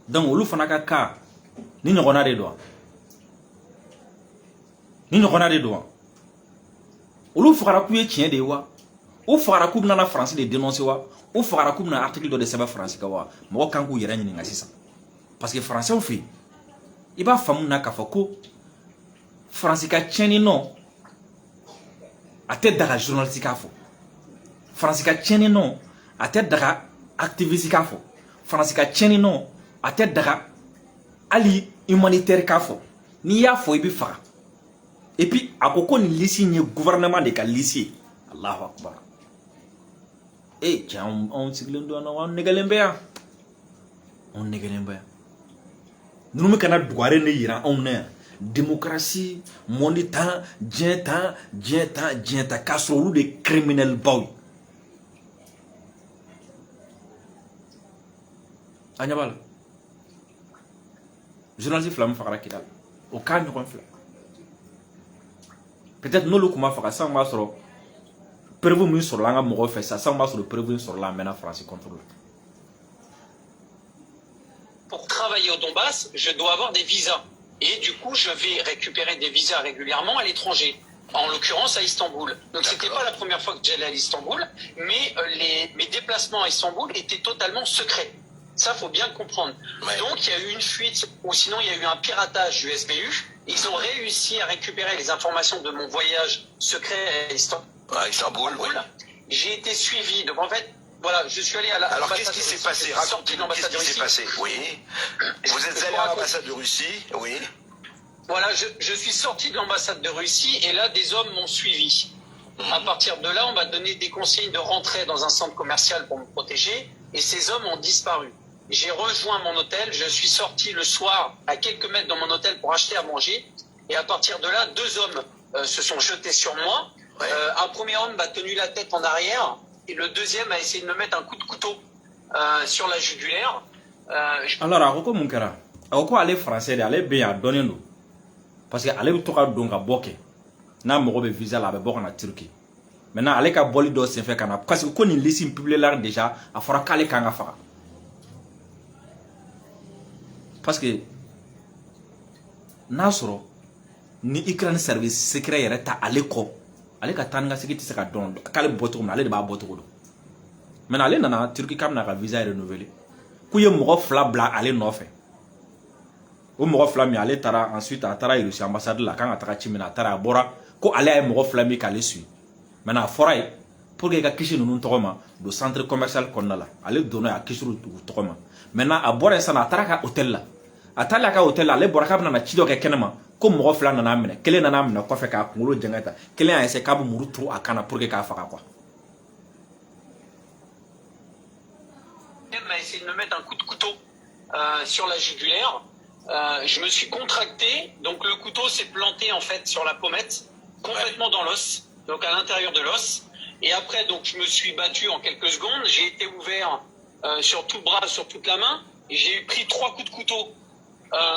Donc, olu fana ka cas ni ɲɔgɔnna de don. Ni ɲɔgɔnna de don. Olu fagara k'u ye tiɲɛ de ye wa? U fagara k'u bɛna Faransi de dénoncer wa? U fagara k'u bɛna article dɔ de sɛbɛn Faransi kan wa? Mɔgɔ kan k'u yɛrɛ ɲininka sisan. Parce que Français fɛ yen, i b'a faamu na k'a fɔ ko Faransi ka tiɲɛni nɔ a tɛ daga journaliste k'a fɔ. Faransi ka tiɲɛni nɔ a tɛ daga activiste k'a fɔ. Faransi ka tiɲɛni nɔ a tɛ daga hali humanitaire k'a fɔ. N'i y'a fɔ i bɛ faga. Et puis a ko ko nin liste in ye gouvernement de ka liste ye. Allahu akbar. E cɛ, anw sigilen don yan nɔ, anw nɛgɛlen bɛ yan. Anw nɛgɛlen bɛ yan. Ninnu bɛ ka na dugare de yira anw na yan. Démocratie, monde tan, diɲɛ tan, diɲɛ tan, diɲɛ tan, k'a sɔrɔ olu de ye criminel baw ye. A ɲɛ b'a la. Journaliste fila min fagara Kidal, o k'a ɲɔgɔn fila. Peut-être n'olu tun ma faga, sisan b'a sɔrɔ preuve min sɔrɔla an ka mɔgɔw fɛ sisan b'a sɔrɔ preuve in sɔrɔla a mɛnna Faransi contre la. Pour travailler au Donbass, je dois avoir des visas. Et du coup, je vais récupérer des visas régulièrement à l'étranger, en l'occurrence à Istanbul. Donc c'était pas la première fois que j'allais à Istanbul, mais mes déplacements à Istanbul étaient totalement secrets. Ça, faut bien le comprendre. Ouais. Donc il y a eu une fuite, ou sinon il y a eu un piratage du SBU. Ils ont réussi à récupérer les informations de mon voyage secret à Istanbul. À Istanbul, oui. J'ai été suivi. Donc en fait, voilà, je suis allé à la. Alors qu'est-ce qui s'est passé? Racontez-nous qu'est-ce qui s'est passé. Oui. Vous êtes allé à l'ambassade de Russie, oui. Voilà, je suis sorti de l'ambassade de Russie et là, des hommes m'ont suivi. À partir de là, on m'a donné des consignes de rentrer dans un centre commercial pour me protéger et ces hommes ont disparu. J'ai rejoint mon hôtel, je suis sorti le soir à quelques mètres dans mon hôtel pour acheter à manger et à partir de là, deux hommes se sont jetés sur moi. Ouais. Un premier homme m'a tenu la tête en arrière et le deuxième a essayé de me mettre un coup de couteau sur la jugulaire. Alors, a ko ko mun kɛra? A ko ko ale français de, ale bɛ yen a dɔnnen don. Parce que ale bɛ to ka don ka bɔ kɛ. N'a mago bɛ visa la, a bɛ bɔ ka na Turquie. Maintenant, ale ka bɔli dɔ senfɛ ka na, parce que ko nin liste in publié la déjà, a fɔra k'ale kan ka faga. Parce que n'a sɔrɔ ni Ukraine service secret yɛrɛ ta ale kɔ, ale ka taa ni ka segin tɛ se ka dɔn k'ale bɛ bɔ cogo min na, ale de b'a bɔ cogo dɔn. Maintenant, ale nana Turquie k'a bɛna a ka visa renouveler. K'u ye mɔgɔ fila bila ale nɔfɛ. O mɔgɔ fila min, ale taara ensuite a taara Russie ambassade la, a kan ka taga ci min na, a taara a bɔra ko ale y'a ye mɔgɔ fila min k'ale suit. Maintenant, a fɔra ye pour que i ka kisi ninnu tɔgɔ ma don centre commercial kɔnɔna la, ale donna yen a kisir'u tɔgɔ ma. Maintenant, a bɔra yen sisan, a taara ka hôtel la. A taalen a ka hôtel la, ale bɔra k'a bɛna na ci dɔ kɛ kɛnɛma, ko mɔgɔ fila nana minɛ, kelen nana minɛ kɔfɛ k'a kunkolo jɛngɛ ta, kelen y'a essayer k'a bɛ muru turu a kan na pour que k'a faga quoi. M'a essayé de me mettre un coup de couteau sur la jugulaire. Je me suis contracté, donc le couteau s'est planté en fait sur la pommette, complètement dans l'os, donc à l'intérieur de l'os. Et après, donc je me suis battu en quelques secondes. J'ai été ouvert sur tout le bras, sur toute la main. Et j'ai pris 3 coups de couteau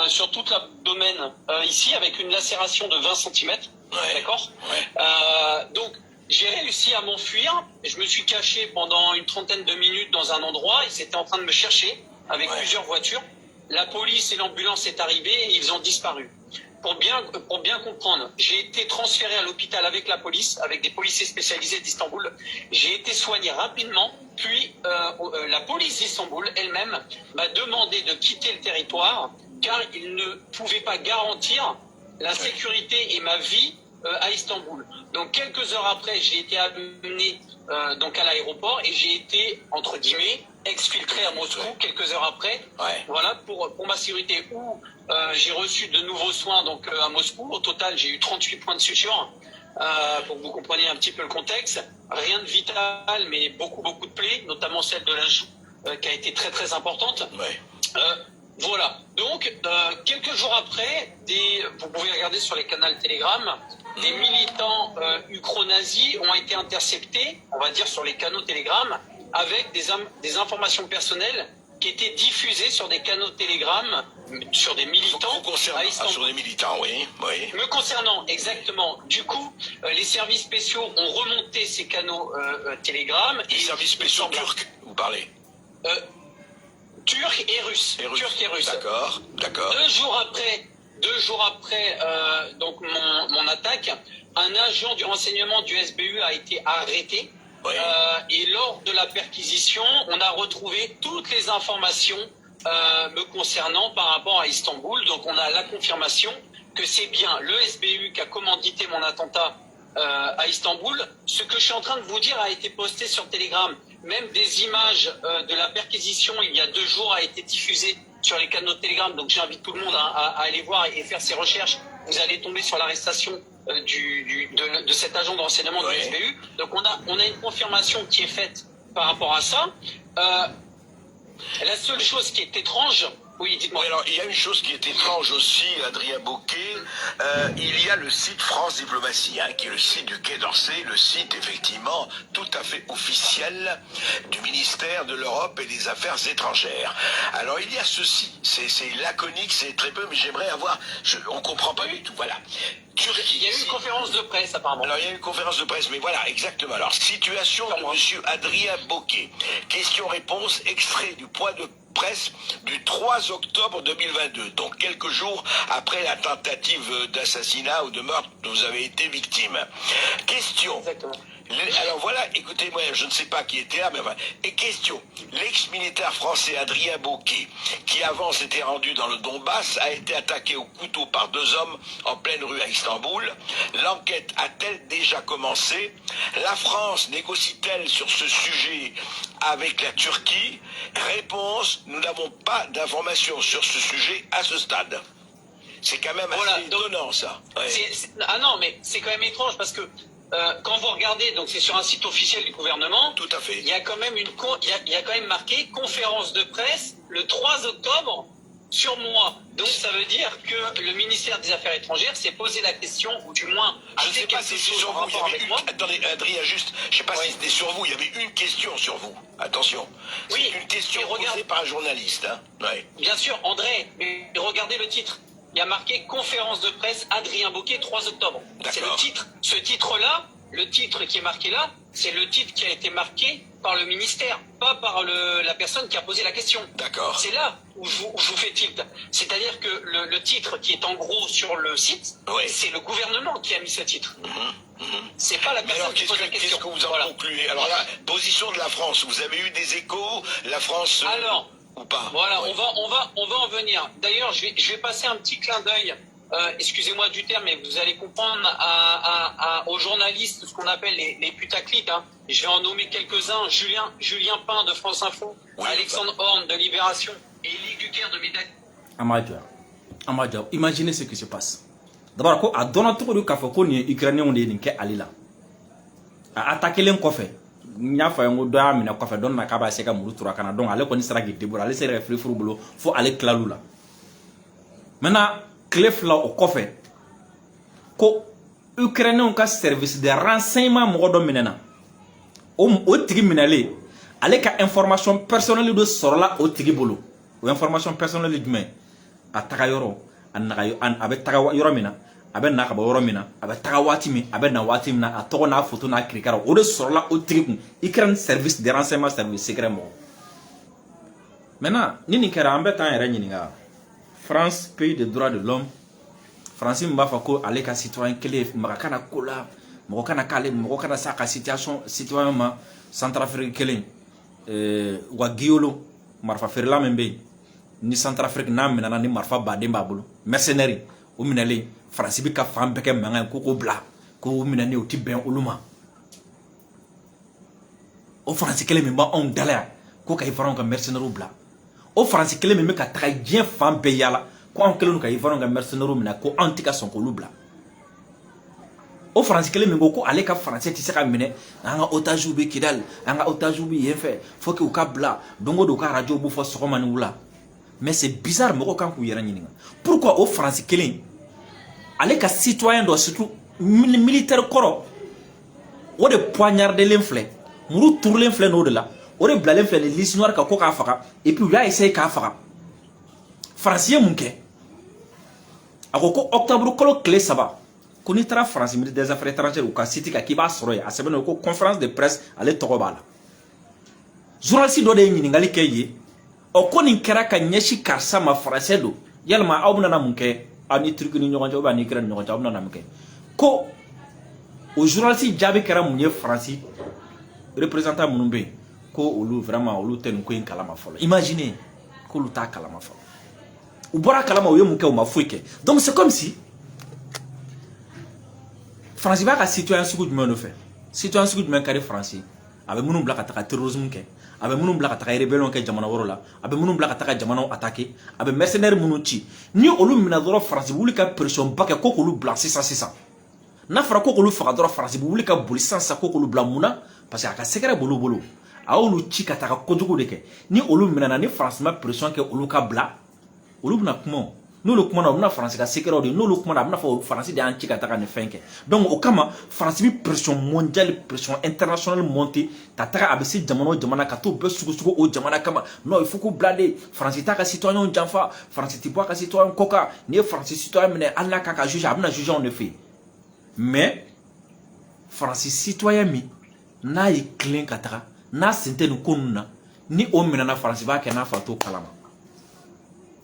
sur tout l'abdomen ici, avec une lacération de 20 cm. Ouais. D'accord. Ouais. Donc j'ai réussi à m'enfuir. Je me suis caché pendant une trentaine de minutes dans un endroit. Ils étaient en train de me chercher avec plusieurs voitures. La police et l'ambulance est arrivée et ils ont disparu. Pour bien comprendre, j'ai été transféré à l'hôpital avec la police, avec des policiers spécialisés d'Istanbul. J'ai été soigné rapidement, puis la police d'Istanbul elle-même m'a demandé de quitter le territoire car ils ne pouvaient pas garantir la sécurité et ma vie à Istanbul. Donc quelques heures après, j'ai été amené donc à l'aéroport et j'ai été, entre guillemets, exfiltré à Moscou quelques heures après. Ouais. Voilà, pour ma sécurité, où j'ai reçu de nouveaux soins donc à Moscou. Au total, j'ai eu 38 points de suture, pour que vous compreniez un petit peu le contexte. Rien de vital, mais beaucoup, beaucoup de plaies, notamment celle de la joue, qui a été très, très importante. Ouais. Voilà. Donc, quelques jours après, vous pouvez regarder sur les canaux Telegram, des militants ukro-nazis ont été interceptés, on va dire sur les canaux Telegram, avec des informations personnelles qui étaient diffusées sur des canaux Telegram, sur des militants à Istanbul. Sur des militants, oui, oui. Me concernant, exactement. Du coup, les services spéciaux ont remonté ces canaux Telegram. Les services spéciaux turcs, vous parlez? Turcs et russes. Turcs et russes. D'accord, d'accord. Deux jours après donc mon attaque, un agent du renseignement du SBU a été arrêté. Oui. Et lors de la perquisition, on a retrouvé toutes les informations me concernant par rapport à Istanbul. Donc on a la confirmation que c'est bien le SBU qui a commandité mon attentat à Istanbul. Ce que je suis en train de vous dire a été posté sur Telegram. Même des images de la perquisition il y a 2 jours a été diffusée sur les canaux de Telegram. Donc j'invite tout le monde à aller voir et faire ses recherches. Vous allez tomber sur l'arrestation de cet agent de renseignement du SBU. Donc on a une confirmation qui est faite par rapport à ça. La seule chose qui est étrange... Oui, dites-moi. Oui, alors, il y a une chose qui est étrange aussi, Adrien Bocquet. Il y a le site France Diplomatie, hein, qui est le site du Quai d'Orsay, le site effectivement tout à fait officiel du ministère de l'Europe et des Affaires étrangères. Alors, il y a ceci, c'est laconique, c'est très peu, mais j'aimerais avoir... on comprend pas du tout, voilà. Turquie. Il y a eu une conférence de presse, apparemment. Alors, il y a eu une conférence de presse, mais voilà, exactement. Alors, situation de monsieur Adrien Bocquet. Question-réponse, extrait du point de presse du 3 octobre 2022, donc quelques jours après la tentative d'assassinat ou de meurtre dont vous avez été victime. Question. Exactement. Alors voilà, écoutez-moi, je ne sais pas qui était là, mais enfin. Et question, l'ex-militaire français Adrien Bocquet, qui avant s'était rendu dans le Donbass, a été attaqué au couteau par 2 hommes en pleine rue à Istanbul. L'enquête a-t-elle déjà commencé? La France négocie-t-elle sur ce sujet avec la Turquie? Réponse, nous n'avons pas d'informations sur ce sujet à ce stade. C'est quand même assez étonnant, ça. Ouais. Ah non, mais c'est quand même étrange parce que quand vous regardez, donc c'est sur un site officiel du gouvernement. Tout à fait. Il y a quand même il y a quand même marqué conférence de presse le 3 octobre sur moi. Donc ça veut dire que le ministère des Affaires étrangères s'est posé la question, ou du moins je ne sais pas si c'est sur vous. Il y avait une... Attendez, Adrien, juste, je ne sais pas si c'était sur vous. Il y avait une question sur vous. Attention. Oui. C'est une question posée par un journaliste. Hein. Ouais. Bien sûr, André. Mais regardez le titre. Il y a marqué conférence de presse Adrien Bocquet 3 octobre. C'est le titre. Ce titre-là, le titre qui est marqué là, c'est le titre qui a été marqué par le ministère, pas par la personne qui a posé la question. D'accord. C'est là où je vous fais tilt. C'est-à-dire que le titre qui est en gros sur le site, c'est le gouvernement qui a mis ce titre. Mmh, mmh. C'est pas la personne qui pose la question. Qu'est-ce que vous en concluez? Alors là, position de la France, vous avez eu des échos, la France... Alors, ou pas. Voilà, oui. on va en venir. D'ailleurs, je vais passer un petit clin d'œil, excusez-moi du terme, mais vous allez comprendre aux journalistes ce qu'on appelle les putaclics. Hein. Je vais en nommer quelques-uns. Julien Pain de France Info, oui, Alexandre Horn de Libération et Elie Gucker de Médaille. Amadja, imaginez ce qui se passe. D'abord, ko a dɔnna cogo di k'a fɔ ko nin ye Ukrainiens de ye nin kɛ ale la. A attaqué len kɔfɛ, n y'a fɔ a ye n ko dɔ y'a minɛ kɔfɛ, dɔ nana k'a b'a essayer ka muru turu a kana, donc ale kɔni sera k'i débrouiller, ale sera ka firifiri bolo fo ale tilal'u la. Maintenant, tile 2 o kɔfɛ, ko Ukrainiens ka service de renseignement mɔgɔ dɔ minɛna. O tigi minɛlen, ale ka information personnelle dɔ sɔrɔla o tigi bolo. O information personnelle jumɛn? A taga yɔrɔ, a naga, a bɛ taga yɔrɔ min na, a bɛ na ka bɔ yɔrɔ min na, a bɛ taga waati min, a bɛ na waati min na, a tɔgɔ n'a photo n'a kirikara, o de sɔrɔla o tigi kun. Ukraine service de renseignement, service secret mɔgɔ. Maintenant, ni nin kɛra, an bɛ t'an yɛrɛ ɲininka. France, pays de droit de l'homme, France min b'a fɔ ko ale ka citoyen kelen maga kana ko la, mɔgɔ kana k'ale, mɔgɔ kana s'a ka situation citoyen ma. Centrafrique kelen, u ka Guillolo marifa feerela min bɛ yen ni Centrafrique n'a minɛna ni marifa baden b'a bolo, mercenaire, O minɛlen, Faransi bɛ ka fan bɛɛ kɛ mankan ye ko k'o bila, ko o minɛnen o ti bɛn olu ma. O Faransi kelen min b'anw dala yan ko ka Ivoiriyɛnw ka mercenaires bila, o Faransi kelen min bɛ ka taga diɲɛ fan bɛɛ yala ko anw kɛlen don ka Ivoiriyɛnw ka mercenaires minɛ, ko anw tɛ ka sɔn k'olu bila, o Faransi kelen min ko ko ale ka Faransɛ tɛ se ka minɛ, an ka otages bɛ Kidali, an ka otages bɛ yen fɛ, faut que u ka bila. Don o don u ka radio b'u fɔ sɔgɔma ni wula. Mais c'est bizarre, mɔgɔw kan k'u yɛrɛ ɲininka pourquoi o Faransi kelen, ale ka citoyen dɔ, surtout militaire kɔrɔ, o de poignardelen filɛ, muru turulen filɛ n'o de la, o de bilalen filɛ ni liste noire kan ko k'a faga. Et puis u y'a essayer k'a faga. Faransi ye mun kɛ? A ko ko octobre kalo tile 3, ko n'i taara Faransi ministre des Affaires étrangères u ka site kan, k'i b'a sɔrɔ yen, a sɛbɛnnen ko conférence de presse, ale tɔgɔ b'a la. Journaliste dɔ de ye ɲininkali kɛ yen ɔ, ko nin kɛra ka ɲɛsin karisa ma, Faransɛ don, yalima aw bɛna mun kɛ aw ni Turki ni ɲɔgɔn cɛ, ou bien ni Ukraine ni ɲɔgɔn cɛ, aw bɛna mun kɛ? Ko o journaliste jaabi kɛra mun ye? Faransi représentant minnu bɛ yen, ko olu vraiment olu tɛ nin ko in kalama fɔlɔ. Imaginez, k'olu t'a kalama fɔlɔ. U bɔra kalama, u ye mun kɛ? U ma foyi kɛ. Donc c'est comme si Faransi b'a ka citoyen sugu jumɛn nɔfɛ? Citoyen sugu jumɛn ka di Faransi? A bɛ minnu bila ka taga terrorisme kɛ, a bɛ minnu bila ka taga rébellion kɛ jamana wɛrɛw la, a bɛ minnu bila ka taga jamanaw attaquer, a bɛ mercenaires minnu ci, ni olu minɛ dɔrɔn, Faransi bɛ wuli ka pression ba kɛ ko k'olu bila sisan sisan. N'a fɔra ko k'olu faga dɔrɔn, Faransi bɛ wuli ka boli sisan sisan ko k'olu bila. Mun na? Parce que a ka secret b'olu bolo, a y'olu ci ka taga kojugu de kɛ. Ni olu minɛna, ni Faransi ma pression kɛ olu ka bila, olu bɛna kuma. O n'olu kumana, u bɛna Faransi ka secret de. N'olu kumana, a bɛna fɔ Faransi de y'an ci ka taga nin fɛn kɛ. Donc o kama, Faransi bɛ pression mondiale, pression internationale monter ka taga, a bɛ se jamana o jamana ka t'o bɛɛ sugusugu o jamana kama. Non, il faut k'u bila de. Faransi t'a ka citoyen janfa, Faransi tɛ bɔ a ka citoyen kɔ kan. N'i ye Faransi citoyen minɛ, hali n'a k'a ka juge, a bɛna juge anw de fɛ yen. Mais Faransi citoyen min n'a y'i tilen ka taga, n'a sen tɛ nin ko ninnu na, ni o minɛna, Faransi b'a kɛ n'a fɔ a t'o kalama.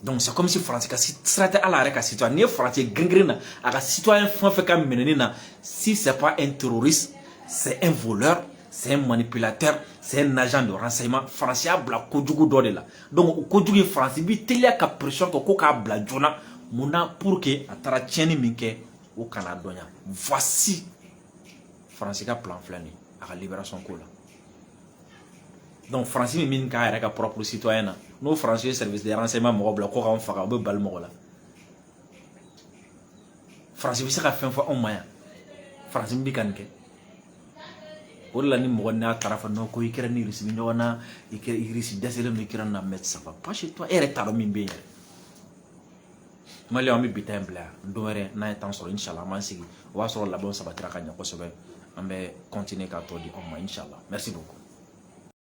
Donc c'est comme si Faransi ka sira tɛ ala yɛrɛ ka citoyen. N'i ye Faransi girin na, a ka citoyen fɛn o fɛn ka minɛni na, si c'est pas un terroriste, c'est un voleur, c'est un manipulateur, c'est un agent de renseignement. Faransi y'a bila kojugu dɔ de la. Donc o kojugu in, Faransi bi teliya ka pression kɛ ko k'a bila joona. Mun na? Pour que a taara tiɲɛni min kɛ, o kana dɔnya. Voici Faransi ka plan filɛ nin ye a ka libération ko la. Donc Faransi min k'a yɛrɛ ka propre citoyen na, n'o Faransi ye service de renseignement mɔgɔ bila ko k'anw faga, o bɛ bali mɔgɔ la. Faransi bɛ se ka fɛn fɔ anw ma yan? Faransi min bɛ ka nin kɛ, o de la ni mɔgɔ n'a taara fɔ non, ko Ukraine ni Russie bɛ ɲɔgɔn na, Russie dɛsɛlen don Ukraine na, mais ça va pas chez toi, e yɛrɛ t'a dɔn min bɛ yen yɛrɛ. Maliyɛnw, an bɛ bi ta in bila yan. Don wɛrɛ n'an ye temps sɔrɔ, inshallah, an b'an sigi, o b'a sɔrɔ labɛnw sabatira ka ɲɛ kosɛbɛ, an bɛ continuer k'a tɔ di aw ma, inshallah. Merci beaucoup.